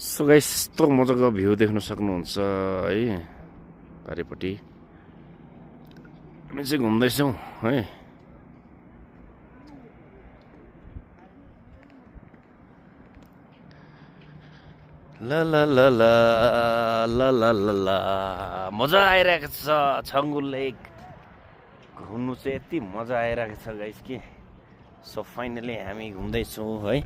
So guys यस्तो मजाको view देख्न सक्नुहुन्छ है पारिपट्टि हामी चाहिँ घुम्दैछौँ है। ला ला ला ला ला ला ला ला मजा आइरहेको छ छङ्गु लेक घुम्नु चाहिँ यति मजा आइरहेको छ गाइस कि। सो फाइनली हामी घुम्दैछौँ है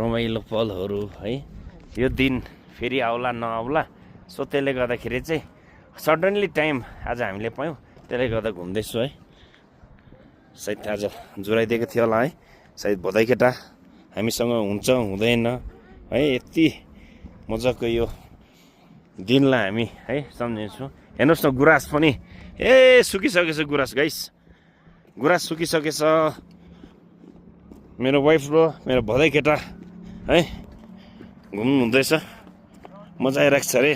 रमाइलो पलहरू है। यो दिन फेरि आउला नआउला सो त्यसले गर्दाखेरि चाहिँ सडनली टाइम आज हामीले पायौँ त्यसले गर्दा घुम्दैछु है। सायद आज जुराइदिएको थियो होला है, सायद भदै केटा हामीसँग हुन्छ हुँदैन है। यति मजाको यो दिनलाई हामी है सम्झिन्छौँ। हेर्नुहोस् न गुराँस पनि सुकिसकेछ गुराँस गाइस, गुराँस सुकिसकेछ। मेरो वाइफ र मेरो भदै केटा है घुम्नु हुँदैछ, मजा आइरहेको छ अरे।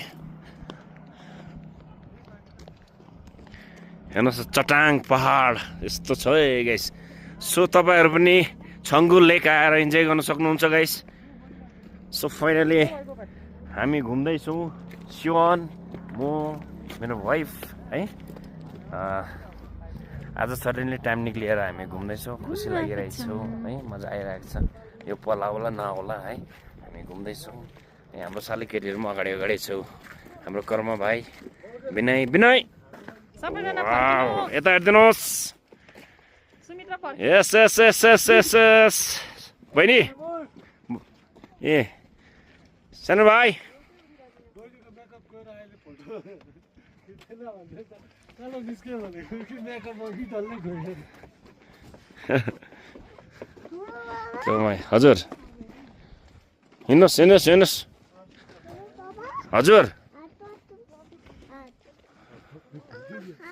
हेर्नुहोस् चटाङ पहाड यस्तो छ है गाइस। सो तपाईँहरू पनि छङ्गु लेक आएर इन्जोय गर्न सक्नुहुन्छ गाइस। सो फाइनली हामी घुम्दैछौँ शिवन म मेरो वाइफ है। आज सडनली टाइम निक्लिएर हामी घुम्दैछौँ, खुसी लागिरहेको छौँ है, मजा आइरहेको छ। यो पल आउला नआउला है हामी घुम्दैछौँ। हाम्रो सालीकेटीहरू पनि अगाडि अगाडि छौँ। हाम्रो कर्म भाइ विनय विनय यता हेरिदिनुहोस्। यस यस यस यस यस यस बहिनी ए सानो भाइ हजुर हिँड्नुहोस् हिँड्नुहोस् हिँड्नुहोस् हजुर